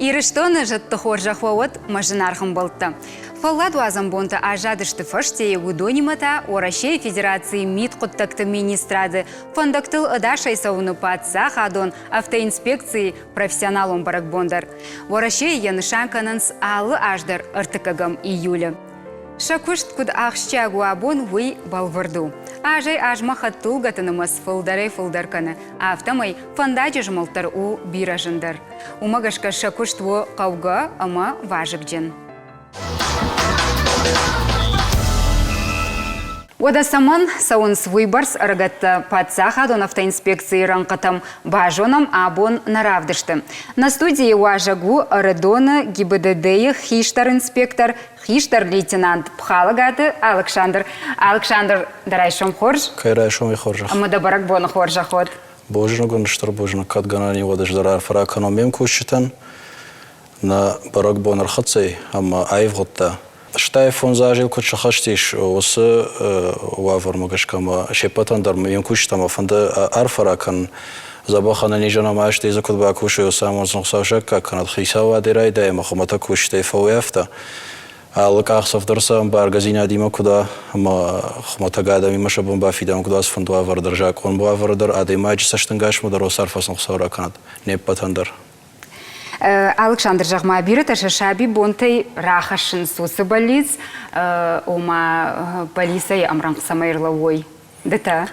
Ирыстоны зӕдты хорзӕх уӕ уӕд, мӕ зынаргъ ӕмбӕлттӕ! Фӕлладуадзӕн бонтӕ аззадысты фӕстейы, уыдонимӕ та Уӕрӕсейы Федерацийы мидхъуыддӕгты министрады фӕндӕгтыл ӕдасӕй цӕуыны паддзахадон автоинспекцийы профессионалон бӕрӕгбон дӕр. Уӕрӕсейы йӕ нысан кӕнынц алы аз дӕр ӕртыккӕгӕм июлы. Сӕ куыст куыд ахсджиаг у абон, уый бӕлвырд у. Азӕй-азмӕ хӕдтулгӕты нымӕц фылдӕрӕй-фылдӕр кӕны, афтӕмӕй фӕндаджы змӕлд дӕр у бирӕ зындӕр. Уымӕ гӕсгӕ сӕ куыст у хъӕугӕ ӕмӕ вазыгджын. Уӕдӕ цӕмӕн цӕуынц уыйбӕрц ӕрыгӕттӕ паддзахадон автоинспекцийы рӕнхъытӕм, базонӕм абон нӕ равдысты. Нӕ студийы уазӕг у Ӕрыдоны ГИБДД-йы хистӕр инспектор, хистӕр лейтенант Пхалӕгаты Алыксандр. Алыксандр, дӕ райсом хорз. Кӕй райсомӕй хорзӕх. Ӕмӕ дӕ бӕрӕгбоны хорзӕх уӕд. Бузныг уын, стыр бузныг, кӕд гӕнӕн и, уӕд ӕз дӕр арфӕ ракӕнон ме мкусджытӕн. Нӕ бӕрӕгбон ӕрхӕццӕ ӕмӕ аивгъуыдта. Стӕй фондз азыл куыд сыхӕст ис, уыцы уавӕрмӕ гӕсгӕ мӕ се ппӕтӕн дӕр ме мкусджытӕ мӕ фӕнды арфӕ ракӕнын. Дзӕбӕх ӕнӕнизӕн ӕмӕ ӕстӕй дзы куыд бакусой, уыцы амонд сын Хуыцау саккаг кӕнӕд. Хицауадӕй райдай ӕмӕ хуымӕтӕг кусджытӕй фӕуой афтӕ. Алы къахдзӕф дӕр сӕ ӕмбаргӕдзинадимӕ куыд уа ӕмӕ хуымӕтӕг адӕмимӕ сӕ бон бафидауын куыд уа, цыфӕнды уавӕр дӕр, закъон уавӕры дӕр, адӕймаджы цӕстӕнгасмӕ дӕр уыцы арфӕ сын Хуыцау ракӕнӕд не ппӕтӕн дӕр. Алыксандр, зӕгъ-ма, бирӕтӕ сӕ сабибонтӕй рахӕссынц уыцы бӕллиц, ома полицӕйы ӕмрӕнхъ цӕмӕй ӕрлӕууой. Ды та?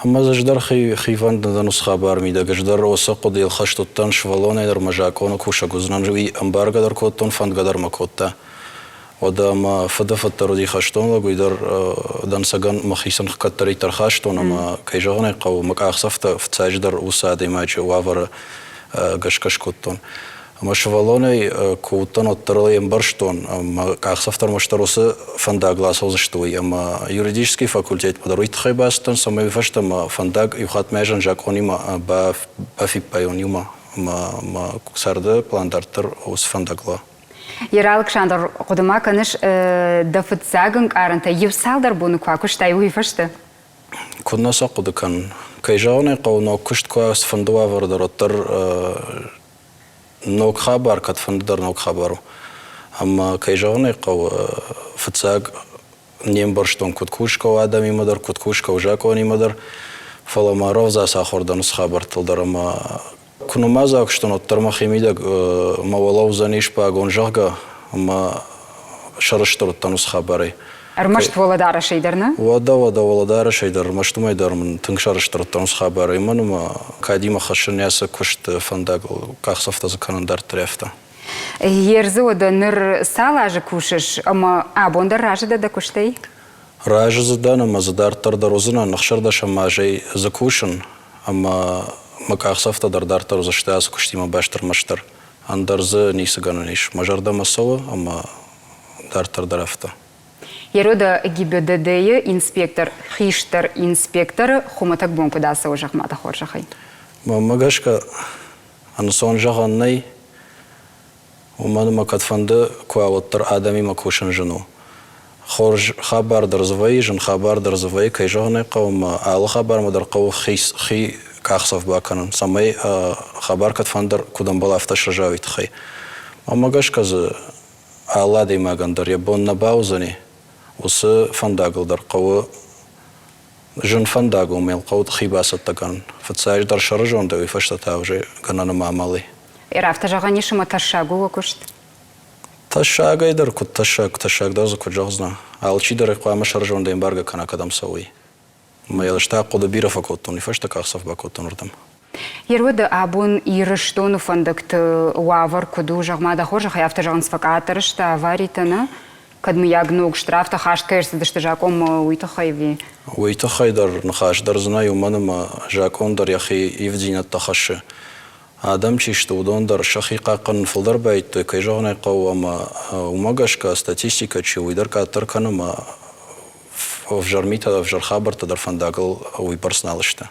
Ӕмӕ ӕз дӕр хивӕнд дӕн уыцы хабар мидӕг. Ӕз дӕр уыцы хъуыдыйыл хӕст уыдтӕн сывӕллонӕй дӕр мӕ закъоны кусӕг уыдзынӕн, уый ӕмбаргӕ дӕр кодтон, фӕндгӕ дӕр мӕ кодта. Уӕдӕ мӕ фыды фыд дӕр уыди хӕстон лӕг, уый дӕр дӕнцӕгӕн мӕхицӕн кӕддӕриддӕр хастон ӕмӕ, кӕй зӕгъын ӕй хъӕуы, мӕ къахдзӕфтӕ фыццаджыдӕр уыцы адӕймаджы уавӕры гӕсгӕ скодтон. Ӕмӕ сывӕллонӕй куы уыдтӕн, уӕддӕр ӕй ӕмбӕрстон, мӕ къахдзӕфтӕ ӕрмӕстдӕр уыцы фӕндагыл ацӕудзысты, уый. Ӕмӕ юридический факультетмӕ дӕр уый тыххӕй бацыдтӕн, цӕмӕй уый фӕстӕ мӕ фӕндаг иу хатт мӕ зын закъонимӕ бафиппайон иумӕ ӕмӕ мӕ царды план дарддӕр уыцы фӕндагыл уа. Ера Алыксандр, хъуыды ма кӕныс, дӕ фыццаг ӕнкъарӕнтӕ иу цалдӕр боны куы акуыстай, уый фӕстӕ? Куыд нӕ сӕ хъуыды кӕнын. Кӕй зӕгъын ӕй хъӕуы, ног куыст куы уа, цыфӕнды уавӕры дӕр, уӕддӕр ног хабар кӕдфӕнды дӕр ног хабар у. Ӕмӕ, кӕй зӕгъын ӕй хъӕуы, фыццаг не мбӕрстон, куыд кусгӕ у адӕмимӕ дӕр, куыд кусгӕ у закъонимӕ дӕр, фӕлӕ ма рӕвдз ацахуыр дӕн уыцы хабӕрттыл дӕр ӕмӕ куы нымадзаг стон, уӕддӕр мӕхимидӕг мӕ уӕлӕ уыдзӕнис пъагон, зӕгъгӕ, ӕмӕ сӕрыстыр уыдтӕн уыцы хабарӕй. Ӕрмӕст уӕлӕдарӕсӕй дӕр нӕ? Уӕдӕ, уӕдӕ, уӕлӕдарӕсӕй дӕр, ӕрмӕст уымӕй дӕр мын тынг сӕрыстыр уыдтӕн уыцы хабарӕй. Уымӕн ӕмӕ кадимӕ хӕссын йӕ цы куыст фӕндагыл къахдзӕфтӕ дзы кӕнын дарддӕр афтӕ. Ердзы уӕдӕ ныр цал азы кусыс ӕмӕ абон дӕр разы дӕ дӕ куыстӕй? Разы дзы дӕн ӕмӕ дзы дарддӕр дӕр уыдзынӕн, 16 азӕй дзы кусын ӕмӕ мӕ къахдзӕфтӕ дӕр дарддӕр уыдзысты ацы куыстимӕ баст ӕрмӕстдӕр. Ӕндӕр дзы ницы гӕнӕн ис. Мӕ зӕрдӕмӕ цӕуы ӕмӕ дарддӕр дӕр афтӕ. Ерода ГИБДД-йы инспектор хистӕр инспекторы хуымӕтӕг бон куыд ацӕуы, зӕгъ-ма дӕ хорзӕхӕй. Мӕнмӕ гӕсгӕ, ӕнцон зӕгъӕн нӕй, уымӕн ӕмӕ кӕдфӕнды куы уа, уӕддӕр адӕмимӕ кусын зын у. Хорз хабар дӕр дзы вӕййы, зын хабар дӕр дзы вӕййы, кӕй зӕгъын ӕй хъӕуы, ӕмӕ алы хабармӕ дӕр хъӕуы хи къахдзӕф бакӕнын, цӕмӕй хабар кӕдфӕнды куыд ӕмбӕла, афтӕ срӕза, уый тыххӕй. Мӕнмӕ гӕсгӕ дзы алы адӕймагӕн дӕр йӕ бон нӕ бауыдзӕни, уыцы фӕндагыл дӕр хъӕуы зын фӕндагыл мӕ хъӕуы хи бацӕттӕ кӕнын. Фыццаджыдӕр сӕрызондӕй, уый фӕстӕ та уже гӕнӕн ӕмӕ амалӕй. Афтӕ зӕгъӕн ис, ӕмӕ тӕссаг у уӕ куыст? Тӕссагӕй дӕр куыд тӕссаг, тӕссаг дӕр дзы куыд зӕгъдзынӕ. Алчидӕр ӕй хъуамӕ сӕрызондӕй ӕмбаргӕ кӕна, кӕдӕм цӕуы, уый. Мӕ ӕз та хъуыды бирӕ фӕкодтон, уый фӕстӕ къахдзӕф бакодтон уырдӕм. Еруӕды абон Ирыстоны фӕндӕгты уавӕр куыд у, зӕгъ-ма дӕ хорзӕхӕй, афтӕ зӕгъынц, фӕкъаддӕр сты аваритӕ, нӕ? Кӕд мыййаг ног штрафтӕ хаст кӕй ӕрцыдысты закъонмӕ, уый тыххӕй ӕви? Уый тыххӕй дӕр ныхас дӕр дзы нӕй, уымӕн ӕмӕ закъон дӕр йӕхи ивддзинӕдтӕ хӕссы. Адӕм чи сты, уыдон дӕр сӕхи хъахъхъӕнын фылдӕр байдтой, кӕй зӕгъын ӕй хъӕуы, ӕмӕ уымӕ гӕсгӕ статистикӕ чи у, уый дӕр къаддӕр кӕны ӕмӕ ӕвзӕр митӕ, ӕвзӕр хабӕрттӕ дӕр фӕндагыл уыйбӕрц нал сты.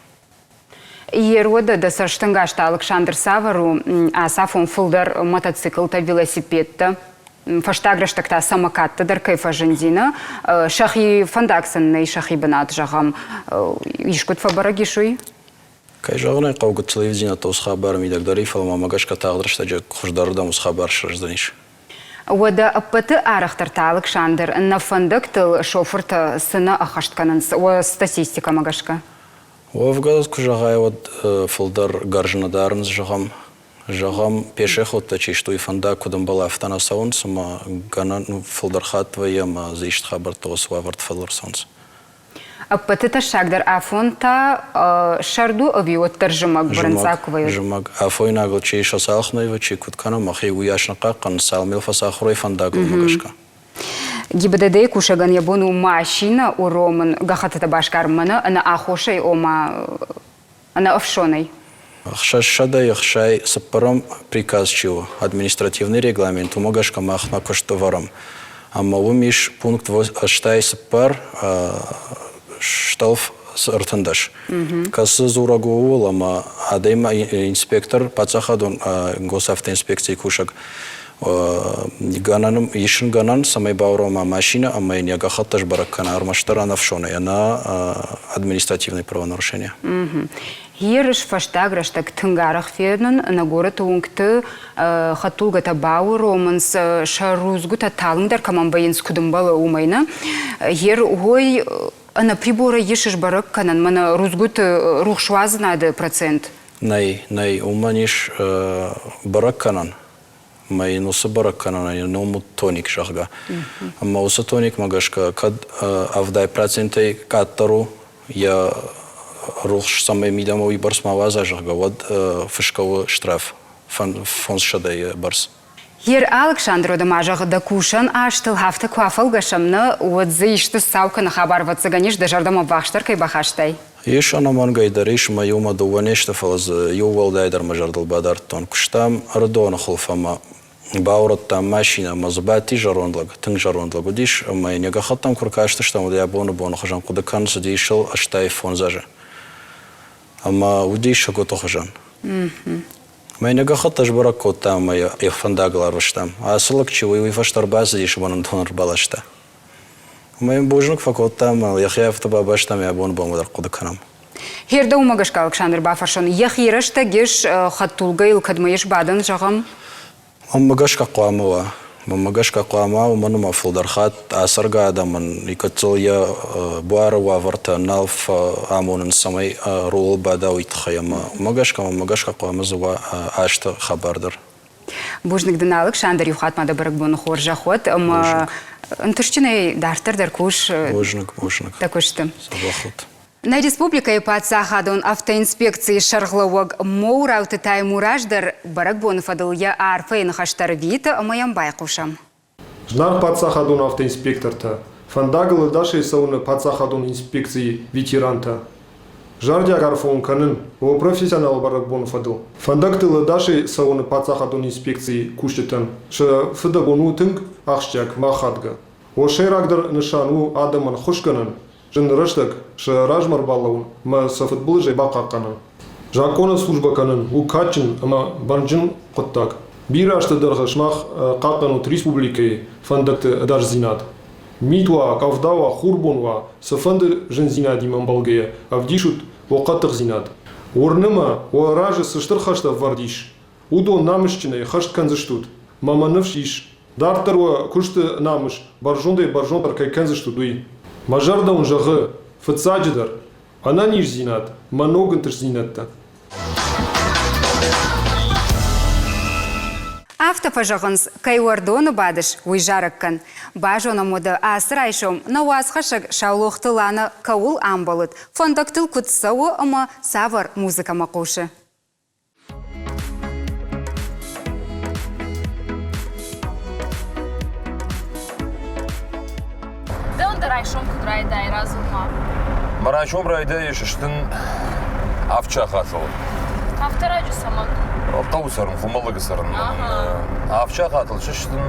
Еруӕдӕ дӕ цӕстӕнгас та, Алыксандр, цавӕр у? Ацафон фылдӕр мотоциклтӕ, велосипедтӕ, фӕстаг рӕстӕг та самокаттӕ дӕр кӕй фӕзынди, нӕ? Сӕхи фӕндаг сын нӕй сӕхи бынат, зӕгъӕм, искуыд фӕбӕрӕг ис уый? Кӕй зӕгъын ӕй хъӕуы, гыццыл ивддзинӕдтӕ уыцы хабары мидӕг дӕр и, фӕлӕ мӕм гӕсгӕ тагъд рӕстӕджы хуыздӕрырдӕм уыцы хабар сырӕздзӕнис. Уӕдӕ ӕппӕты арӕхдӕр та, Алыксандр, нӕ фӕндӕгтыл шофыртӕ цы нӕ ӕххӕст кӕнынц уӕ статистикӕмӕ гӕсгӕ? Уӕвгӕ, куы зӕгъай, уӕд фылдӕр гӕрз нӕ дарынц, зӕгъӕм. Зӕгъӕм, пешеходтӕ чи сты, уый фӕндаг куыд ӕмбӕлы, афтӕ нӕ цӕуынц, ӕмӕ гӕнӕн фылдӕр хатт вӕййы ӕмӕ дзы исты хабӕрттӕ уыцы уавӕрты фӕдыл ӕрцӕуынц. Ӕппӕты тӕссагдӕр афон та сӕрд у ӕви уӕддӕр зымӕг бырынцъаг куы вӕййы? Зымӕг. Афойнагыл чи сӕ цалх нӕ ивы, чи куыд кӕны, мӕхи уыйас нӕ хъахъхъӕнын, цалмел фӕцахуырӕй фӕндагыл гӕсгӕ. ГИБДД-йы кусӕгӕн йӕ бон у машинӕ уромын, гӕххӕттытӕ басгарынмӕ нӕ, ӕнӕ аххосӕй, ома ӕнӕ ӕфсонӕй. 660 цыппӕрӕм приказ чи у, административный регламент, уымӕ гӕсгӕ мах нӕ куыст ӕвӕрӕм. Ӕмӕ уым ис пункт 84 стӕлф 13, кӕцы дзурӕг у ууыл, ӕмӕ адӕймаг инспектор, паддзахадон госавтоинспекцийы кусӕг гӕнӕн ис ын гӕнӕн, цӕмӕй баурома машинӕ ӕмӕ йын йӕ гӕххӕттӕ сбӕрӕг кӕна ӕрмӕстдӕр ӕнӕфсонӕй, ӕнӕ административное правонарушение. Ерыс фӕстаг рӕстӕг тынг арӕх фенын нӕ горӕты уынгты хӕдтулгӕтӕ бауромынц, сӕ рудзгуытӕ талынгдӕр кӕмӕн вӕййынц, куыд ӕмбӕлы, уымӕй нӕ. Ер уой ӕнӕ приборӕй ис сбӕрӕг кӕнӕн мӕнӕ рудзгуыты рухсуадзынады процент. Нӕй, нӕй, уымӕн ис бӕрӕг кӕнӕн. Ӕмӕ йын уыцы бӕрӕг кӕнӕнӕн йӕ ном уыд тоник, зӕгъгӕ. Ӕмӕ уыцы тоникмӕ гӕсгӕ кӕд 70 процентӕй къаддӕр у йӕ рухс, цӕмӕй мидӕмӕ уыйбӕрц ма уадза, зӕгъгӕ, уӕд фысгӕ у штраф 500-йы бӕрц. Ер Алыксандр ма зӕгъы, дӕ кусӕн азтыл афтӕ куы афӕлгӕсӕм, нӕ, уӕд дзы исты сау кӕнӕ хабар ӕвӕццӕгӕн ис, дӕ зӕрдӕмӕ ӕввахсдӕр кӕй бахастай? Ис ӕнӕмӕнгӕй дӕр ис, ӕмӕ иумӕ дыууӕ не сты, фӕлӕ дзы иу уӕлдайдӕр мӕ зӕрдыл бадардтон. Куыстам Ӕрыдоны хуылф ӕмӕ баурӕдтам машинӕ ӕмӕ дзы бадти зӕронд лӕг, тынг зӕронд лӕг уыдис, ӕмӕ йын йӕ гӕххӕттӕм куы ркастыстӕм, уӕд йӕ абоны боны хуызӕн хъуыды кӕнын цыдис ыл 85 азы. Ӕмӕ уыдис сӕгуыты хуызӕн. Ӕмӕ йын йӕ гӕххӕттӕ сбӕрӕг кодта ӕмӕ йӕ фӕндагыл арвыстам. Ацы лӕг чи у, уый фӕстӕ ӕрбацыдис ӕмӕ нын дон ӕрбаласта. Ӕмӕ йын бузныг фӕкодта ӕмӕ йӕхи афтӕ бабаста ӕмӕ абоны бонмӕ дӕр хъуыды кӕнӕм. Хердӕ уымӕ гӕсгӕ Александр бафӕрсон, йӕхи рӕстӕг ис хӕдтулгӕйыл кӕдмӕ ис бадӕн, зӕгъӕм? Мӕнмӕ гӕсгӕ хъуамӕ уа. Мӕнмӕ гӕсгӕ хъуамӕ уымӕн ӕмӕ фылдӕр хатт ацӕргӕ адӕмӕн гыццыл йӕ буары уавӕртӕ нал амонынц, цӕмӕй рулыл бада, уый тыххӕй ӕмӕ уымӕ гӕсгӕ, мӕнмӕ гӕсгӕ хъуамӕ дзы уа азты хабар дӕр. Бузныг дын, Алыксандр, иу хатт ма дӕ бӕрӕгбоны хорзӕх уӕд ӕмӕ ӕнтыстджынӕй дарддӕр дӕр кус Бузныг, бузныг. дӕ куысты. Дзӕбӕх ут. Нӕ республикӕйы паддзахадон автоинспекцийы сӕргълӕууӕг Моурауты Таймураз дӕр бӕрӕгбоны фӕдыл йӕ арфӕйы ныхӕстӕ рвиты ӕмӕ йӕм байхъусӕм. Зынаргъ паддзахадон автоинспектортӕ, фӕндагыл ӕдасӕй цӕуыны паддзахадон инспекцийы ветерантӕ! Зӕрдиаг арфӕ уын кӕнын уӕ профессионалон бӕрӕгбоны фӕдыл. Фӕндӕгтыл ӕдасӕй цӕуыны паддзахадон инспекцийы кусджытӕн сӕ фыдӕбон у тынг ахсджиаг ӕмӕ ахадгӕ. Уӕ сӕйрагдӕр нысан у адӕмӕн ӕххуысгӕнӕн, зын рӕстӕг сӕ размӕ ӕрбалӕууын ӕмӕ сӕ фыдбылызӕй бахъахъхъӕнын. Закъоны службӕ кӕнын у кадджын ӕмӕ бӕрнджын хъуыддаг. Бирӕ азты дӕргъы сымах хъахъхъӕнут республикӕйы фӕндӕгты ӕдасдзинад. Мит уа, къӕвда уа, хурбон уа, цыфӕнды зындзинадимӕ ӕмбӕлгӕйӕ ӕвдисут уӕ хъӕддыхдзинад. Уырны мӕ, уӕ разы цы стыр хӕстӕ ӕвӕрд ис, уыдон намысджынӕй хӕст кӕндзыстут, мӕ мӕ ныфс ис, дарддӕр уӕ куысты намыс бӕрзондӕй-бӕрзонддӕр кӕй кӕндзыстут, уый. Мӕ зӕрдӕ уын зӕгъы, фыццаджыдӕр, ӕнӕниздзинад мӕ ног ӕнтыстдзинӕдтӕ. Афтӕ фӕзӕгъынц, кӕй уӕрдоны бадыс, уый зарӕг кӕн. Базонӕм уӕдӕ ацы райсом нӕ уацхӕссӕг Саулохты Лана кӕуыл амбӕлыд, фӕндӕгтыл куыд цӕуы ӕмӕ цавӕр музыкӕмӕ хъусы. Дӕуӕн дӕ райсом куыд райдайы, радзур-ма. Мӕ райсом райдайы сыстын авд сахатыл. Афтӕ раджы цӕмӕн? Хъӕуы цӕрын, Хуымӕллӕгы цӕрын. Авд сахатыл сыстын,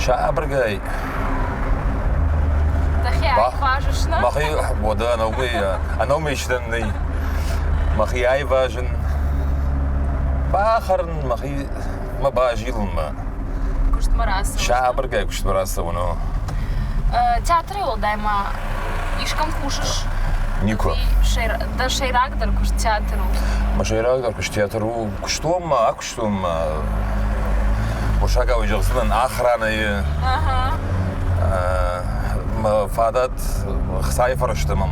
сабыргай. Дӕхи айвазыс, нӕ? Мӕхи, уӕдӕ ӕнӕуымӕй сдӕн нӕй. Мӕхи айвазын, бахӕрын, мӕхи мӕ базилынмӕ. Куыстмӕ рацӕуын. Сабыргай куыстмӕ рацӕуын, о. Театры уӕлдай ма искӕм кусыс? Никуы. Дӕ сӕйрагдӕр куыст театр у? Мӕ сӕйрагдӕр куыст театр у. Куыстон ма, акуыстон ма. Уырсагау зӕгъдзынӕн охранӕйы. Мӕ фадат хцайы фӕрӕзтӕ мӕм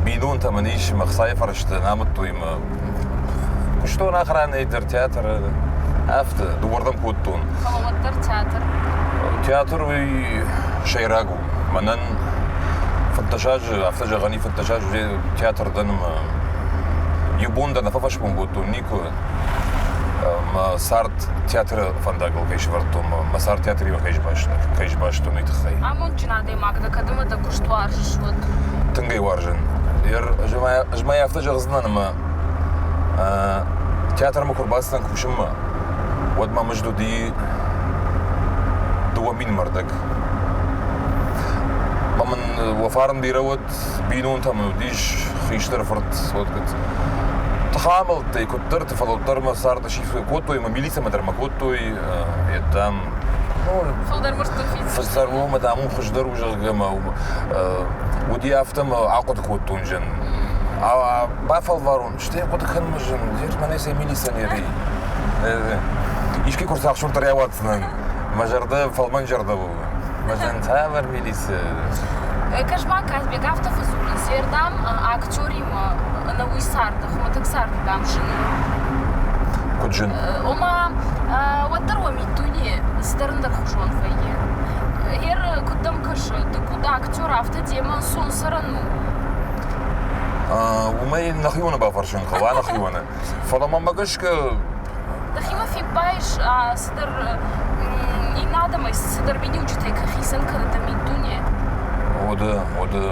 бинонтӕ мын ис, мӕ хцайы фӕрӕзтӕ амыдтой мӕ. Куыстон охранӕйы дӕр театры афтӕ дыууӕрдӕм кодтон. Фӕлӕ уӕддӕр театр. Театр уый сӕйраг у. Мӕнӕн 15 азы, афтӕ зӕгъӕн и 15 азы театр дӕн ӕмӕ иу бон дӕр нӕ фӕфӕсмон кодтон никуы. Мӕ цард театры фӕндагыл кӕй сӕвӕрдтон, мӕ цард театримӕ кӕй сбастон, уый тыххӕй. Амондджын адӕймаг дӕ, кӕд ӕмӕ дӕ куыст уарзыс, уӕд? Тынг ӕй уарзын. Ӕз ма афтӕ зӕгъдзынӕн, ӕмӕ театрмӕ куы ӕрбацыдтӕн кусынмӕ, уӕд мӕ мызд уыди 2000 мӕрдӕг. Ӕмӕ мын уӕ фарн бирӕ уӕд, бинонтӕ мын уыдис, хистӕр фырт уӕд тыхамӕлттӕй куыддӕрты, фӕлӕ уӕддӕр мӕ царды сиф кодтой, мӕ милицӕмӕ дӕр мӕ кодтой, йеддӕм Фылдӕр мыртты фиддзысты. Фылдӕр уымӕ, дам, уым хуыздӕр у, зӕгъгӕ, мӕ уыди афтӕ мӕ ахъуыды кодтон зын. Бафӕлварон, стӕй хъуыды кӕнын зын, мӕнӕ сӕ милиционери. Искӕй куы рцахсон, дӕр ауадздзынӕн. Мӕ зӕрдӕ фӕлмӕн зӕрдӕ у. Мӕ зӕн цавӕр милици? Кӕс-ма, Казбек, афтӕ фӕдзурынц, йе рдӕм актеримӕ ӕнӕуый царды, хуымӕтӕг царды, дам, зын у. Куыд зын? Ома, уӕддӕр уӕ миддуне цыдӕр ӕндӕрхуызон вӕййы. Ер куыд дӕм кӕсы, ды куыд актер, афтӕ демӕ ӕнцон цӕрӕн у? Уымӕй нӕхионы бафӕрсын хъӕуы, нӕхионы. Фӕлӕ мӕмӕ гӕсгӕ Дӕхимӕ фиппайыс, цыдӕр иннӕ адӕмӕй цыдӕр миниуджытӕй кӕй хицӕн кӕны дӕ миддуне? Уӕдӕ, уӕдӕ,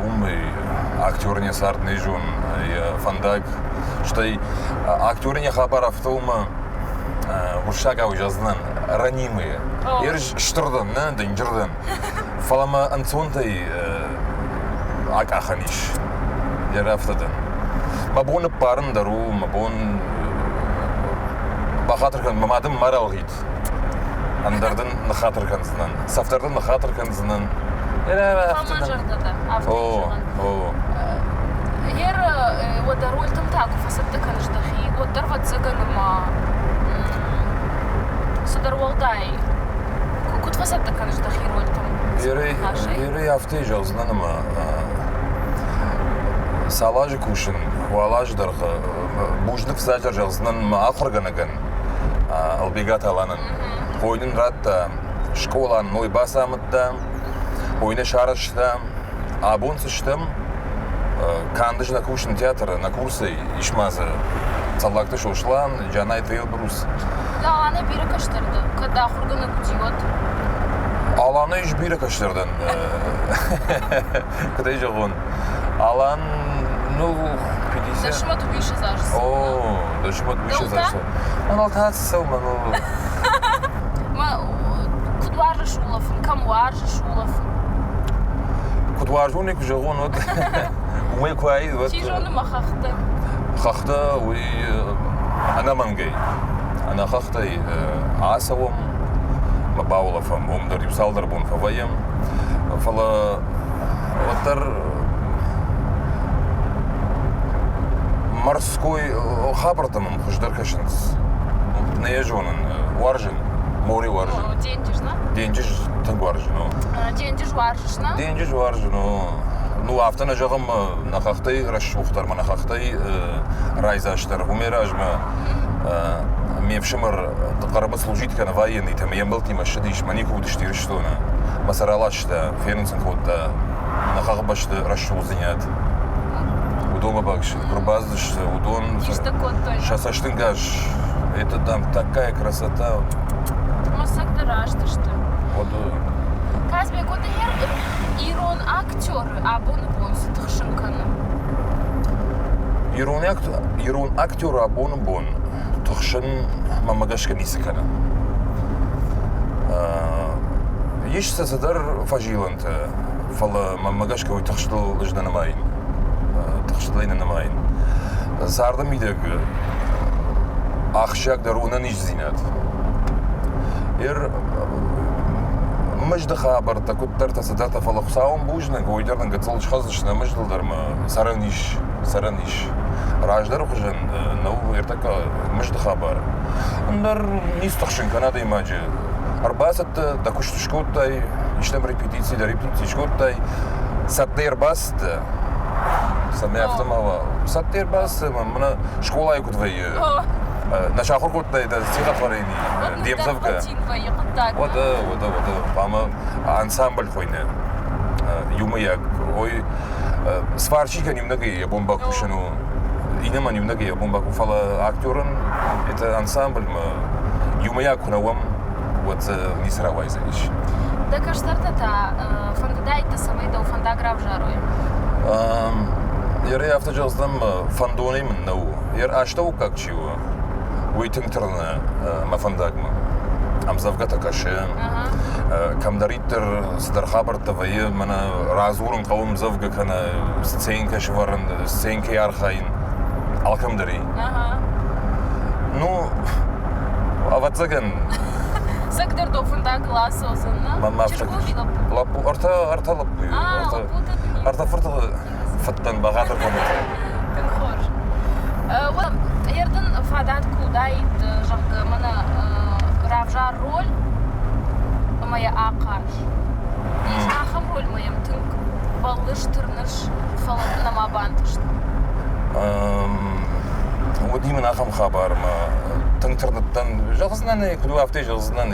уымӕй актерӕн йӕ цард не зон, йӕ фӕндаг. Стӕй актерӕн йӕ хабар афтӕ у мӕ уырыссагау зӕгъдзынӕн, ранимые. Ер стыр дӕн, нӕ дынджыр дӕн. Фӕлӕ мӕ ӕнцонтӕй акъахӕн ис. Йӕ афтӕ дӕн. Мӕ бон ныппарын дӕр у, мӕ бон бахатыр кӕн, мӕ мад ын ма ралгъит. Ӕндӕр дын ныххатыр кӕндзынӕн. Цӕфдӕр дын ныххатыр кӕндзынӕн. Фӕлмӕнзӕрдӕ дӕ, афтӕ зӕгъӕн. О, о. Ер уӕдӕ рольтӕм та куы фӕцӕттӕ кӕныс дӕхи, уӕддӕр ӕвӕццӕгӕн ӕмӕ цыдӕр уӕлдай куыд фӕцӕттӕ кӕныс дӕхи рольтӕм? Ерӕй афтӕ зӕгъдзынӕн ӕмӕ цал азы кусын, уал азы дӕргъы бузныг фыццаджы зӕгъдзынӕн мӕ ахуыргӕнӕгӕн Ӕлбегаты Аланӕн. Хой нын радта скъола ной бацамыдта, хой нӕ сарӕзта. Абон цы стӕм, канд ӕз нӕ кусын театры, нӕ курсӕй, ис ма дзы Цӕллагты Сослан, Джанайты Эльбрус. Ды Аланӕй бирӕ кӕстӕр дӕ, кӕд дӕ ахуыргӕнӕг уыди, уӕд? Аланӕй ис бирӕ кӕстӕр дӕн. Куыд ӕй зӕгъон? Алан, ну, 50... Дӕсмӕ дыууиссӕдз азы О, дӕсмӕ дыууиссӕдз азы. Мӕныл та цӕуы, мӕныл. Куыд уарзыс улӕфын? Кӕм уарзыс улӕфын? Куыд уарзон куы зӕгъон, уӕд уымӕй куы аид, уӕд... Чи зоны мӕ хӕхтӕ? Хӕхтӕ уый ӕнӕмӕнгӕй. Ӕнӕ хӕхтӕй ацӕуӕм, мӕ баулӕфӕм, уым дӕр иу цалдӕр бон фӕвӕййӕм. Фӕлӕ уӕддӕр морской хабӕрттӕ мӕм хуыздӕр кӕсынц. Нӕ йӕ зонын, уарзын, море уарзын. Денджыз, нӕ? Денджыз тынг уарзын, о. Денджыз уарзыс, нӕ? Денджыз уарзын, о. Ну, афтӕ нӕ зӕгъӕм, нӕ хӕхтӕй рӕсугъддӕр, мӕ нӕ хӕхтӕй райдзастдӕр. Уымӕй размӕ ме фсымӕр Хъырымы служит кӕны военныйтӕм, йе мбӕлттимӕ ссыдис, мӕ никуы уыдысты Ирыстоны. Мӕ сӕ раласта, фенын сын кодта нӕ хӕхбӕсты рӕсугъддзинад. Уыдонмӕ куы рбацыдысты, уыдон сӕ цӕстӕнгас, это там такая красота. Мосӕгтӕ раст сты. Казбек, вот ирон актеры абоны бон цы тыхсын кӕны? Ирон актеры абоны бон тыхсын мӕмӕ гӕсгӕ ницы кӕны. Ис сӕ цыдӕр фӕзилӕнтӕ, фӕлӕ мӕнмӕ гӕсгӕ уый тыхстыл ӕз нӕ нымайын. Тыхстыл ӕй нӕ нымайын. Царды мидӕг ахсджиагдӕр у ӕнӕниздзинад. Ер Мызды хабӕрттӕ, куыддӕртӕ, цыдӕртӕ, фӕлӕ Хуыцауӕн бузныг, уый дӕр нын гыццыл схӕцдзысты нӕ мыздыл дӕр ма цӕрӕн ис, цӕрӕн ис. Раздӕры хуызӕн нӕу ӕртӕккӕ мызды хабар. Ӕндӕр ницы тыхсын кӕн адӕймаджы. Ӕрбацыдтӕ, дӕ куыст скодтай, истӕм репетици, дӕ репетици скодтай, цӕттӕ ӕрбацыдтӕ, цӕмӕй афтӕ ма уа. Цӕттӕ ӕрбацыдтӕ, мӕнӕ скъолайы куыд вӕййы, нӕ сахуыр кодтай дӕ стихотворени, де мдзӕвгӕ. Уӕдӕ, уӕдӕ, уӕдӕ, хъуамӕ ансамбль хуыйны иумӕйаг. Ой, сварщикӕн иунӕгӕй йӕ бон бакусын у, иннӕмӕн иунӕгӕй йӕ бон бакусын, фӕлӕ актерӕн это ансамбльмӕ иумӕйаг куы нӕ уӕм, уӕд дзы ницы рауайдзӕнис. Дӕ кӕстӕртӕ та фӕндыдаид дӕ, цӕмӕй дӕу фӕндаг равзарой? Ерӕй афтӕ зӕгъдзӕн, фӕндонӕй мын нӕу. Йӕ астӕуккаг чи у, уый тынг тырны мӕ фӕндагмӕ. Ӕмдзӕвгӕтӕ кӕсы, кӕмдӕриддӕр цыдӕр хабӕрттӕ вӕййы, мӕнӕ радзурын хъӕуы ӕмдзӕвгӕ кӕнӕ сценкӕ сӕвӕрын, сценкӕйы архайын, алкӕмдӕр и. Ну, ӕвӕццӕгӕн. Цӕгдӕр дӕу фӕндагыл ацӕудзӕн, нӕ? Чызг у лӕппу? Лӕппу, ӕртӕ лӕппуйы. Ӕртӕ фырты фыдтӕн бӕгъатыр кодта. Тынг хорз. Ер дын фадат куы уыдаид, зӕгъгӕ, мӕнӕ равзар роль ӕмӕ йӕ ахъаз. Ис ахӕм рольмӕ йӕм тынг бӕллыс, тырныс, фӕлӕ дын нӕма бантыст. Уыди мын ахӕм хабар, мӕ тынг тырныдтӕн. Зӕгъдзынӕн ӕй, куыд у, афтӕ зӕгъдзынӕн.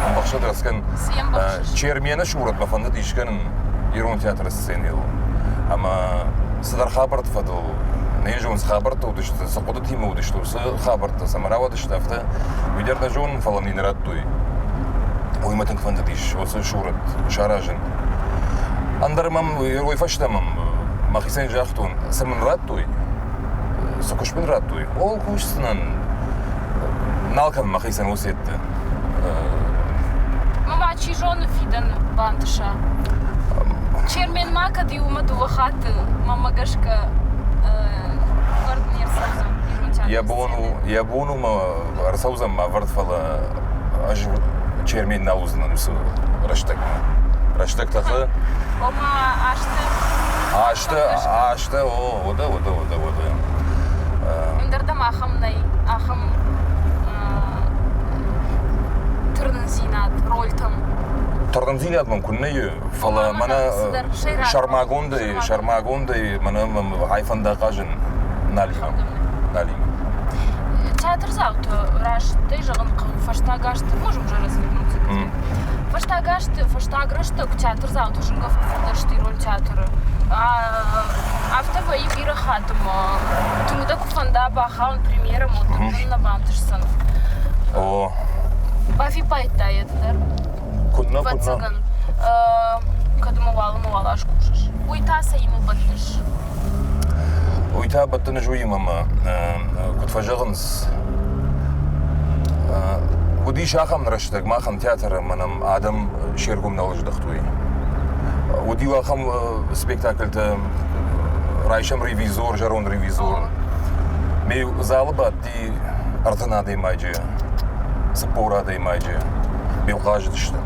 Ӕмбӕхсӕг рацкӕн. Цы йӕм бӕхсыс? Чермены сурӕтмӕ фӕндыд искӕнын ирон театры сценӕйыл. Ӕмӕ цыдӕр хабӕртты фӕдыл, нӕ зонын, цы хабӕрттӕ уыдысты, цы хъуыдытимӕ уыдысты, уыцы хабӕрттӕ цӕмӕ рауадысты, афтӕ уый дӕр нӕ зонын, фӕлӕ мын радтой. Уый мӕ тынг фӕндыдис уыцы сурӕт саразын. Ӕндӕр мӕм уый фӕстӕ мӕм мӕхицӕн загътон, цы мын радтой, цы куыст мын радтой, ол кусдзынӕн, нал кӕнын мӕхицӕн уыцы ӕдде. Мама, чи зоны фидӕн бантыса. Чермен ма кӕд иумӕ дыууӕ хатты, мӕнмӕ гӕсгӕ, вӕрд не рцӕудзӕн ирон театры Йӕ бон у, йӕ бон у мӕ ӕрцӕудзӕн мӕ вӕрд, фӕлӕ ӕз Чермен нал уыдзынӕн уыцы рӕстӕгмӕ. Рӕстӕг тӕхы. Ома азты. Азты, азты, о, уӕдӕ, уӕдӕ, уӕдӕ, уӕдӕ. Ӕндӕр дӕм ахӕм нӕй, ахӕм тырнындзинад рольтӕм? Тырнындзинад мӕм куыннӕ и, фӕлӕ мӕнӕ сӕрмагондӕй, сӕрмагондӕй мӕнӕ мӕм ай фӕнда хъазын нал и мӕм. Нал и мӕм. Театрдзауты растӕй зӕгъын хъӕуы, фӕстаг азты, можем уже развернуться. Фӕстаг азты, фӕстаг рӕстӕг театрдзауты зынгӕ фӕфылдӕр сты ирон театры. Афтӕ вӕййы бирӕ хатт ӕмӕ тынг дӕ куы фӕнда бахауын премьерӕмӕ, уӕд дын нӕ бантысдзӕн. О. Бафиппайдтай йӕ ды дӕр? Куыд нӕ, куыд нӕ. Ӕвӕццӕгӕн, кӕд ӕмӕ уалынмӕ уал аз кусыс. Уый та цӕимӕ бӕттыс? Уый та бӕттын ӕз уыимӕ ӕмӕ, куыд фӕзӕгъынц, уыдис ахӕм рӕстӕг, махӕн театры мӕнӕн адӕм се ргом нал здӕхтой. Уыд-иу ахӕм спектакльтӕ, райсӕм ревизор, зӕронд ревизор. Ме залы бадти 30 адӕймаджы, 40 адӕймаджы. Ме хъазыдыстӕм.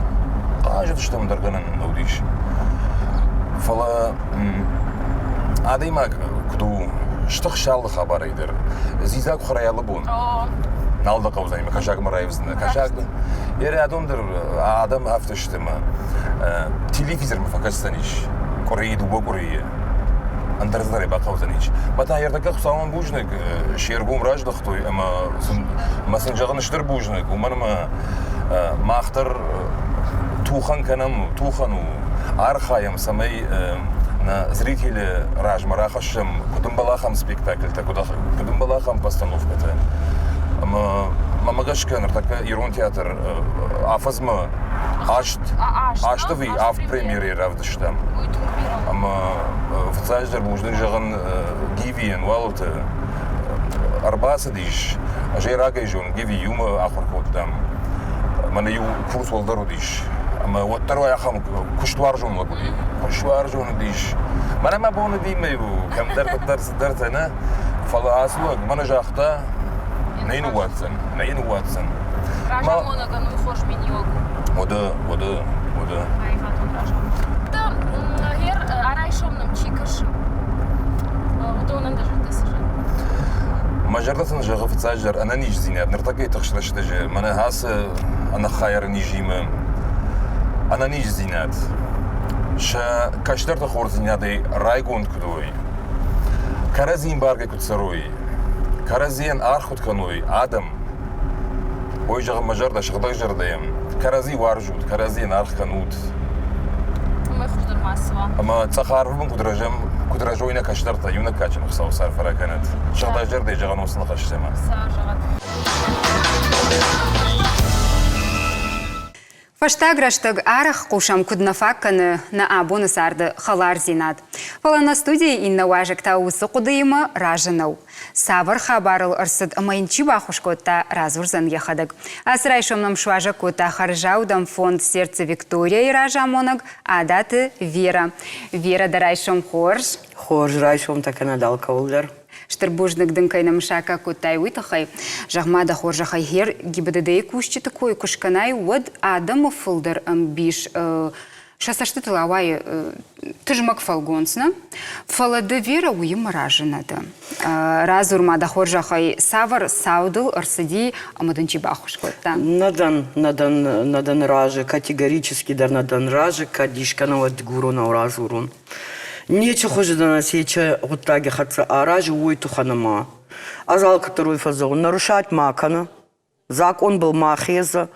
Хъазыдыстӕм дӕр гӕнӕн нӕ уыдис. Фӕлӕ адӕймаг куыд у, стыхсы алы хабарӕй дӕр. Дзидза куы хӕрай алы бон, нал дӕ хъӕудзӕни, мӕ кӕсагмӕ раивдзынӕ. Кӕсаг йӕ рӕдон дӕр адӕм афтӕ сты ӕмӕ телевизормӕ фӕкӕсдзӕнис къуырийы, дыууӕ къуырийы. Ӕндӕр дзы бахъӕудзӕнис. Мӕ та ӕртӕккӕ Хуыцауӕн бузныг, се ргом раздӕхтой ӕмӕ сын, мӕ сын зӕгъын стыр бузныг, уымӕн ӕмӕ мах дӕр тухӕн кӕнӕм, тухӕн у, архайӕм, цӕмӕй нӕ зрители размӕ рахӕссӕм, куыд ӕмбӕлы ахӕм спектакльтӕ, куыд ӕмбӕлы ахӕм постановкӕтӕ. Ӕмӕ мӕмӕ гӕсгӕ ныртӕккӕ ирон театр афӕдзмӕ аст ӕви авд премьерӕйы равдыстам. Ӕмӕ фыццаджыдӕр бузныг зӕгъын Гивийӕн, Уалыты ӕрбацыдис, ӕз ӕй рагӕй зонын, Гиви иумӕ ахуыр кодтам. Мӕнӕ иу курс уӕлдӕр уыдис. Ӕмӕ уӕддӕр ахӕм куыстуарзон лӕг уыди. Куыстуарзон уыдис. Мӕнӕ мӕ бон уыди мӕ кӕмдӕр куыддӕр цыдӕртӕ нӕ, фӕлӕ ацы лӕг мӕнӕ загъта, нӕ ныууадздзӕн, нӕ ныууадздзӕн. Разамонӕгӕн уый хорз миниуӕг у. Уӕдӕ, уӕдӕ. хъуыды. Аивадон разамынд. Гъер арайсом нӕм чи кӕсы, уыдонӕн дӕ зӕрдӕ цы зӕгъы? Мӕ зӕрдӕ сын зӕгъы фыццаджыдӕр ӕнӕниздзинад. Ныртӕккӕйы тыхст рӕстӕджы мӕнӕ ацы ӕнӕхайыры низимӕ ӕнӕниздзинад сӕ кӕстӕрты хорздзинадӕй райгонд куыд уой, кӕрӕдзийы ӕмбаргӕ куыд цӕрой, кӕрӕдзийӕн аргъ куыд кӕной адӕм, Ой, зӕгъын, мӕ зӕрдӕ сыгъдӕг зӕрдӕйӕн. Кӕрӕдзи уарзут, кӕрӕдзийӕн аргъ кӕнут. Уымӕй хуыздӕр ма цы уа. Ӕмӕ цъӕх арвы бын куыд рӕзӕм, куыд рӕзой нӕ кӕстӕртӕ, иунӕг кадджын Хуыцауы сӕр кӕнӕд. Сыгъдӕг зӕрдӕйы зӕгъӕн уыцы ныхӕстӕ ма. Сӕр зӕгъӕд. Фӕстаг рӕстӕг арӕх хъусӕм, куыд нӕ фаг кӕны нӕ абоны царды хӕлардзинад. Фӕлӕ нӕ студийы иннӕ уазӕг та уыцы хъуыдыимӕ разы нӕу. Цавӕр хабар ыл ӕрцыд ӕмӕ йын чи баххуыс кодта, радзурдзӕн йӕхӕдӕг. Ацы райсом нӕм суазӕг кодта хӕрзаудӕн фонд «Сердце Виктория»-йы разамонӕг Адаты Вера. Вера, дӕ райсом хорз! Хорз райсомтӕ кӕнӕд алкӕуыл дӕр. Стыр бузныг дын кӕй нӕм саккаг кодтай, уый тыххӕй. Зӕгъ-ма, дӕ хорзӕхӕй, гъер ГИБДД-йы кусджыты кой куы скӕнай, уӕд адӕмы фылдӕр ӕмбис сӕ цӕстытыл ауайы тызмӕг фӕлгонц, нӕ? Фӕлӕ ды, Вера, уыимӕ разы нӕ дӕ. Радзур-ма, дӕ хорзӕхӕй, цавӕр цау дыл ӕрцыди ӕмӕ дын чи баххуыс кодта? Нӕ дӕн, нӕ дӕн, нӕ дӕн разы, категорически дӕр нӕ дӕн разы, кӕд искӕнӕ уӕд дыгуронау радзурон. Нечи хузи дӕн аци гъуддаги хӕццӕ арази, уой туххӕн ӕма ӕз алкӕддӕр уой фӕззӕгъун, нарушать ма кӕнӕ, закъонбӕл ма хезӕ,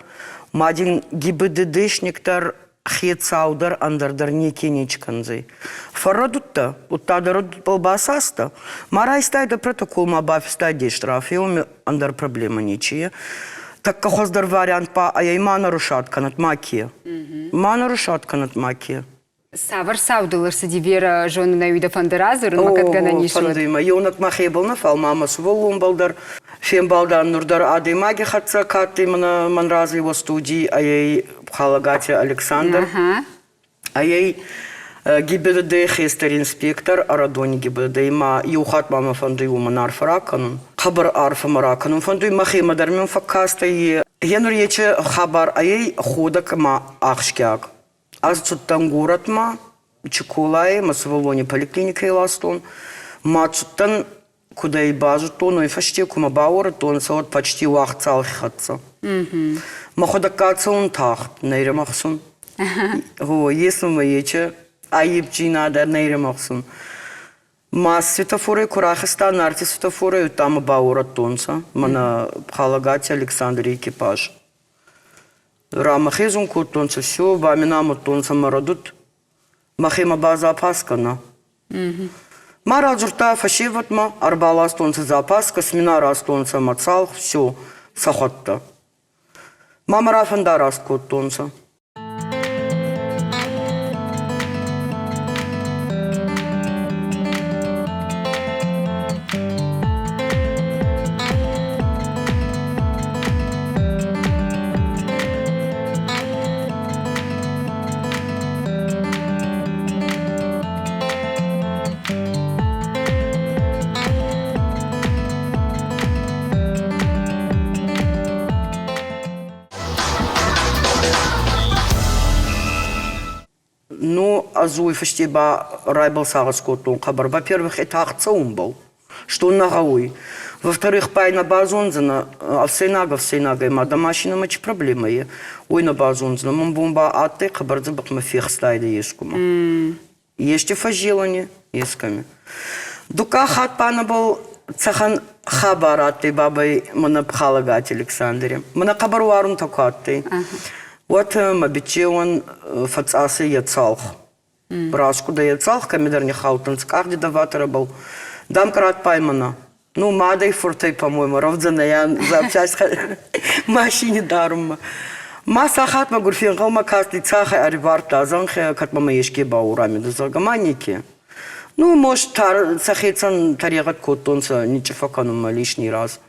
ма дин ГИБДДшник дӕр, хецау дӕр, ӕндӕр дӕр неке нечи кӕндзӕй. Фӕррӕдудтӕ, удта дӕ рӕдудбӕл басастӕ, ма райстай дӕ протокол, ма бафистай де штраф, еуми ӕндӕр проблемӕ нечи е. Тӕккӕ хуӕздӕр вариант ба ӕй ма нарушат кӕнӕд ма ке. Ма нарушат кӕнӕд ма ке. Цавӕр цау дыл ӕрцыди Вера зонынӕй уый дӕ фӕнды радзурын, кӕд гӕнӕн ис, уӕд? Фӕнды мӕ. Еунӕг мӕхебӕл нӕ, фал ма мӕ сувӕллонбӕл дӕр фембалдан нур дӕр адӕймаги хӕццӕ ка адтӕй мӕнӕ мӕн рази уӕ студий ӕй Халагати Александр. Ӕй ГИБДД хестӕр инспектор Ӕрӕдони ГИБДД ма еу хатт ма мӕ фӕндуй уомӕн арфӕ ракӕнун. Хъӕбӕр арфӕ мӕ ракӕнун фӕндуй мӕхемӕ дӕр мин фӕккастӕй. Гъенур ечи хабар ӕй ходӕг ӕма ахсгиаг. Ӕз цудтӕн горӕтмӕ, Чиколайы мӕ сывӕллони поликлиникӕйы ластон. Ма цудтӕн, куд ӕй базудтон, уой фӕсте ку мӕ бауорӕдтонцӕ, уӕд почти уагъд цалхи хӕццӕ. Мӕхуӕдӕг ка цӕун тагъд, нӕ римӕхсун. Гъо, ес мӕмӕ ечи аййепдзийнадӕ нӕ римӕхсун. Ма светофорӕй ку рахизтан, Нарти светофорӕй, удта мӕ бауорӕдтонцӕ, мӕнӕ Халагати Александри экипаж. Рамӕхезун кодтонцӕ всё, ба мин амудтонцӕ мӕ рӕдуд. Мӕхемӕ ба запаскӕ нӕ. Ма радзурдта фӕсевӕдмӕ, ӕрбаластонцӕ запаскӕ, смин аразтонцӕ мӕ цалх, всё, сӕхуӕдтӕ. Ма мӕ рафӕндараст кодтонцӕ. Ну, ӕз уой фӕсте ба райбӕл сагъӕс кодтон хъӕбӕр. Во-первых, е тагъд цӕунбӕл, что нӕ гъӕуй. Во-вторых, пай нӕ базондзӕнӕ, ӕфсӕйнаг ӕфсӕйнагӕй ма дӕ машинӕмӕ чи проблемӕ е, уой нӕ базондзӕнӕ. Мӕн бон ба адтӕй хъӕбӕр дзӕбӕх мӕ фехстайдӕ ескумӕ. Есте фӕззелӕни ескӕми. Дуккаг хатт ба нӕбӕл цӕхӕн хабар адтӕй бабӕй мӕнӕ Пхалагати Александри. Мӕнӕ хъӕбӕр уарунтӕ ку адтӕй. Уӕд мӕ биччеуӕн фӕцъасӕй йӕ цалх. Раскъудӕй йӕ цалх, кӕмидӕр ниххаудтӕнцӕ къагъди даваторӕбӕл. Дамкрат паймана. Ну, мадӕй фуртӕй, по-моему, рӕвдзӕнӕй запчасть машине дарунмӕ. Ма сахатмӕ гур фенгъӕлмӕ касти цахӕй ӕривардта зӕнхӕ, кӕд мӕмӕ еске бауорамидӕ, зӕгъгӕ, ма неке. Ну, может, сӕхецӕн тӕрегъӕд кодтонцӕ ничъифӕ кӕнунмӕ лишний раз.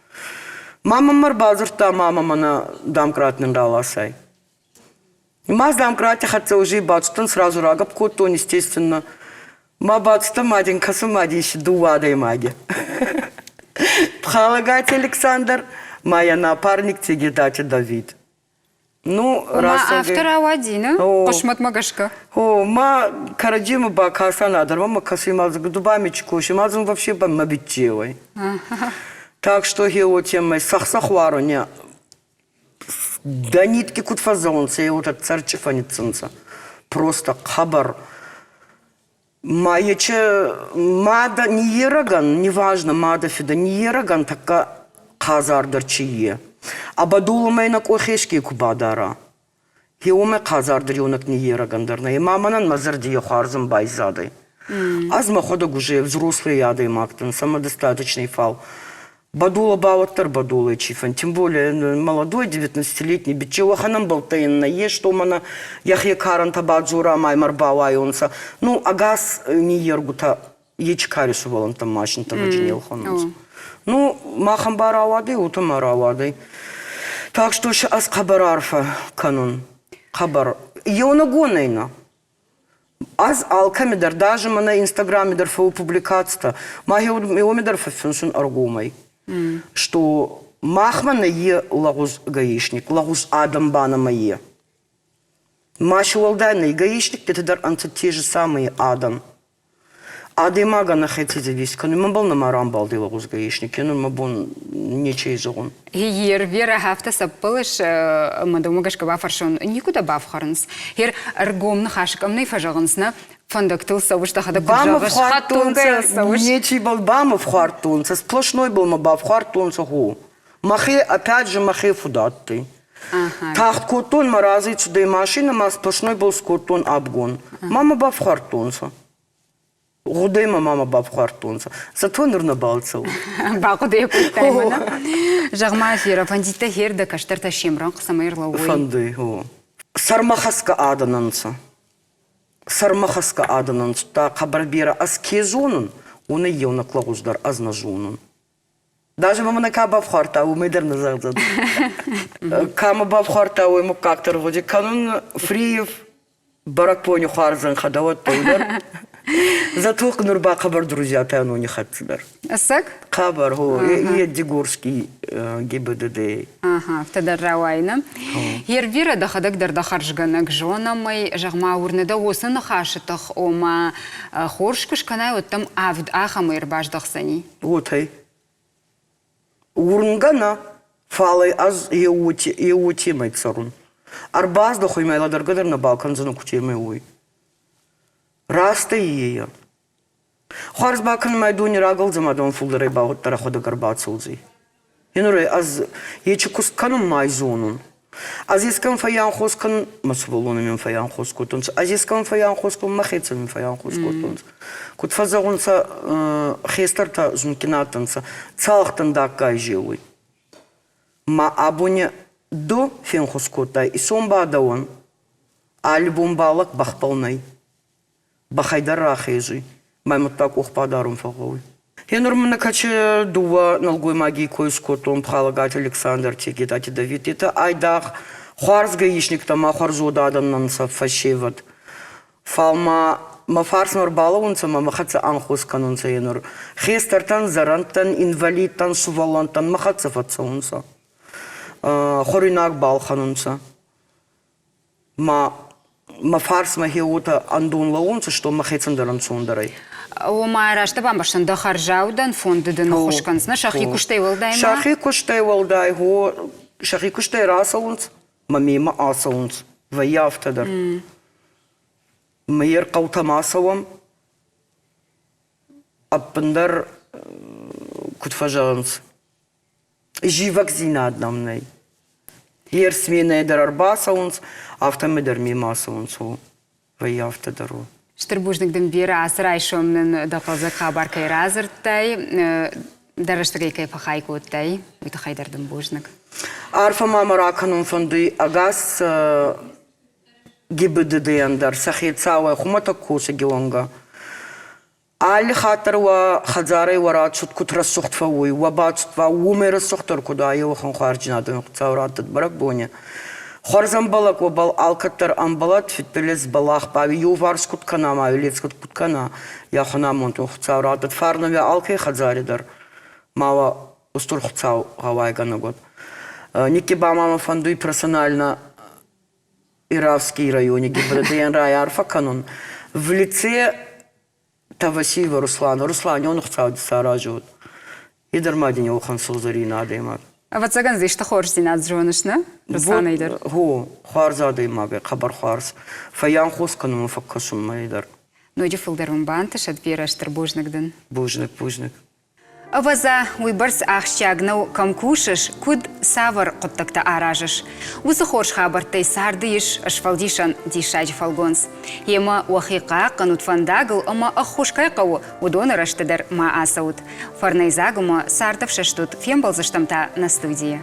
Мамӕ мӕ ӕрбадзурдта, мамӕ мӕнӕ домкрат нин раласай. Ма домкрати хӕццӕ уже бацудтӕн, сразу рагӕпп кодтон, естественно. Ма бацудтӕн ма дин кӕсун ма дин дууӕ адӕймаги. Пхалагати Александр, ма йӕ напарник Тегедати Давид. Ну, Ома афтӕ рауади, нӕ? Хъысмӕтмӕ гӕсгӕ. О, ма кӕрӕдзимӕ бакӕсӕн адӕр, ма кӕсуй ма ду ба ми коши, ма зун вообще ба ма биччеуй. Так что гео темой сах-сах уаруня да нитки куд фӕззӕгъунцӕ, уотӕ цӕрчъи фӕниццӕнцӕ. Просто хъӕбӕр Ма ечи мадӕ ниййерӕгӕн, неважно, мадӕ фидӕ ниййерӕгӕн тӕккӕ хъазардӕр чи е. А бӕдолумӕ нӕ къох еске ку бадара, е уомӕ хъазардӕр еунӕг ниййерӕгӕн дӕр нӕй. Ма мӕнӕн мӕ зӕрди е хуарзӕн байзадӕй. Ӕз мӕхуӕдӕг уже взрослый адӕймаг дӕн, самодостаточный, фал Бадула ба уӕддӕр бадулай чи фӕн, тем более молодой 19-летний бичче уӕхӕн ӕмбӕлттӕ ин нӕййес, што мӕнӕ йӕхе карӕнтӕ бадзора ма имӕ ӕрбауайонцӕ. Ну, ӕгас ниййергутӕ ечи кари сувӕллӕнттӕн машинтӕ не лхӕнунцӕ. Ну, махӕн ба рауадӕй, уотӕ ма рауадӕй. Так что ӕз хъӕбӕр арфӕ кӕнун. Хъӕбӕр. Еунӕгонӕй нӕ. Ӕз алкӕми дӕр, даже мӕнӕ Инстаграме дӕр фӕууы публикацитӕ, ма уоми дӕр фӕффинсун ӕргомӕй, что махмӕ нӕййе лӕгъуз гаишник, лӕгъуз адӕм ба нӕмӕ е. Ма си уӕлдай нӕй, гаишниктӕ дӕр ӕнцӕ те же самые адӕм. Адӕймагӕн ӕхеци завис кӕнуй, мӕнбӕл нӕма рамбалди лӕгъуз гаишник, е нур мӕ бон нече зӕгъун. Вера, афтӕ сӕппӕлыс, ӕмӕ дӕумӕ гӕсгӕ бафӕрсон, никуы дӕ бафхӕрынц? Хер ӕргом ныхас кӕм нӕ фӕзӕгъынц, нӕ фӕндӕгтыл цӕуыс, дӕхӕдӕг куыд зӕгъыс, хӕдтулгӕйыл цӕуыс. Нечибал бамӕфхуардтонцӕ, сплошной был мӕ бафхуардтонцӕ, гъо. Мӕхе, опять же, мӕхе фуд адтӕй. Тагъд кодтон, мӕ разӕй цудӕй машинӕ, ма сплошной был скодтон абгон. Ма мӕ бафхуардтонцӕ. Гъудӕй мӕ мама бафхуардтонцӕ. Зато нур нӕбал цӕуй. Бахъуыды кодтай мӕнӕ. Зӕгъ-ма, Вера, фӕндиттӕ хер дӕ кӕстӕртӕ се мрӕнхъ цӕмӕй ӕрлӕууой? Фӕндуй, гъо. Сӕрмӕхӕсгӕ адӕн ӕнцӕ. Сӕрмӕхӕсгӕ адӕн ӕнцӕ. Да хъӕбӕр берӕ ӕз ке зонун, уонӕй еунӕг лӕгъуз дӕр ӕз нӕ зонун. Даже мӕ мӕнӕ ка бафхуардта, уымӕй дӕр нӕ зӕгъдзӕн. Ка мӕ бафхуардта, уой муггаг дӕр гъуди кӕнун. Фриев бӕрӕгбони хуарзӕнхӕ дӕуӕттӕй дӕр. Зато нур ба хъӕбӕр друзьятӕ ӕнони хӕццӕ дӕр. Ӕцӕг? Хъӕбӕр, гъо. Е Дигорский ГИБДД. Ага, афтӕ дӕр рауайы, Ервира, дӕхӕдӕг дӕр дӕ хӕрзгӕнӕг зонӕм ӕй, зӕгъ-ма, уырны дӕ уыцы ныхасы тых, ома хорз куы скӕнай, уӕд дӕм авд ахӕмы ӕрбаздӕхдзӕни? Уотӕй. Уырнгӕ нӕ, фал ӕй ӕз еуотемӕй цӕрун. Ӕрбаздӕхуй мӕ лӕдӕргӕ дӕр нӕбал кӕндзӕнӕ кутемӕй уой. Раст ӕй ейӕ. Хуарз бакӕнунмӕ дони рагӕлдзӕмӕ дон фулдӕрӕй багъуддӕр ӕхуӕдӕг ӕрбацӕудзӕй. Енурӕй ӕз ечи куст кӕнун ма зонун. Ӕз ескӕм фӕййанхос кӕнун, мӕ сувӕллони мин фӕййанхос кодтонцӕ. Ӕз ескӕм фӕййанхос кодтон, мӕхецӕн мин фӕййанхос кодтонцӕ. Куд фӕззӕгъунцӕ хестӕртӕ зундгин адтӕнцӕ, цалхтӕн даггай зелуй. Ма абони ду фенхус кодтай, исон ба дӕуӕн. Алли бон ба лӕг бӕхбӕл нӕй. Бӕхӕй дӕр рахезуй, мӕ мудта къух бадарун фӕгъгъӕуй. Енур мин кӕчи дууӕ нӕлгоймаги кой скодтон Пхалагати Александр, Тегетати Давид. Етӕ айдагъ хуарз гаишниктӕ ма хуӕрзуод адӕн нӕ нцӕ фӕсевӕд. Фал ма мӕ фарсмӕ ӕрбалӕуунцӕ ма мӕ хӕццӕ ӕнхус кӕнунцӕ енур. Хестӕртӕн, зӕрӕндтӕн, инвалидтӕн, сувӕллӕнттӕн мӕ хӕццӕ фӕццӕунцӕ. Хуӕруйнаг балхӕнунцӕ. Ма мӕ фарсмӕ хе уотӕ ӕндон лӕуунцӕ, что мӕхецӕн дӕр ӕнцондӕр ӕй. Ома раст бамбӕрстон, дӕ хӕрзаудӕн фонды дын ӕххуыс кӕндзынӕ сӕхи куыстӕй уӕлдай ма? Сӕхи куыстӕй уӕлдай, гъо, сӕхи куыстӕй рацӕуынц, мӕ мемӕ ацӕуынц. Вӕййы афтӕ дӕр. Ме рхъӕутӕм ацӕуӕм, ӕппындӕр, куыд фӕзӕгъынц, Зивӕгдзинад нӕм нӕй. Йе рсменӕй дӕр ӕрбацӕуынц, афтӕмӕй дӕр мемӕ ацӕуынц, о. Вӕййы афтӕ дӕр, о. Стыр бузныг дын, Вера, ацы райсом нын дӕ хъӕлдзӕг хабар кӕй радзырдтай, дӕ рӕстӕгӕй кӕй фӕхай кодтай, уый тыххӕй дӕр дын бузныг. Арфӕ ма мӕ ракӕнун фӕндуй ӕгас ГИБДД-йӕн дӕр сӕ хецауӕй хумӕтӕг косӕги уӕнгӕ. Алли хатт дӕр уӕ хӕдзарӕй уӕ рацуд куд рӕсугъд фӕууй, уӕ бацуд ба уомӕй рӕсугъддӕр куд ӕй, уӕхӕн хуарзджийнадӕн Хуцау раттӕд бӕрӕгбони. Хуӕрзӕмбӕлӕг уӕбӕл алкӕддӕр ӕмбӕлӕд, фидбилиз бӕлах ба еуварс куд кӕна ма лец куд кӕна, йӕхуӕн амонд Хуцау раттӕд. Фарнӕ уӕ алкӕй хӕдзари дӕр ма уӕ устур Хуцау гъӕуайгӕнӕг уӕд. Никки ба ма мӕ фӕндуй персонально. Иравский райони ГИБДД-йӕн райарфӕ кӕнун. В лице Тавасиева Руслана. Руслан Хуцауди саразут. Е дӕр ма дин еуӕхӕн сугъзӕрийнӕ адӕймаг. Ӕвӕццӕгӕн дзы исты хорздзинад зоныс, нӕ? Русланӕй дӕр. Гъо, хуарз адӕймаг ӕй, хъӕбӕр хуарз. Фӕййанхос кӕнунмӕ фӕккӕсунмӕ е дӕр. Ноджы фылдӕр уын бантысӕд, Верӕ, стыр бузныг дын. Бузныг, бузныг. Ӕвӕдза, уыйбӕрц ахсджиаг нӕу, кӕм кусыс, куыд, цавӕр хъуыддӕгтӕ аразыс. Уыцы хорз хабӕрттӕй царды ис сфӕлдисӕн диссаджы фӕлгонц. Йемӕ уӕхи хъахъхъӕнут фӕндагыл ӕмӕ ӕххуыс кӕй хъӕуы, уыдоны рӕзты дӕр ма ацӕут. Фӕрнӕйдзаг ӕмӕ цардӕфсӕст ут, фембӕлдзыстӕм та нӕ студийы.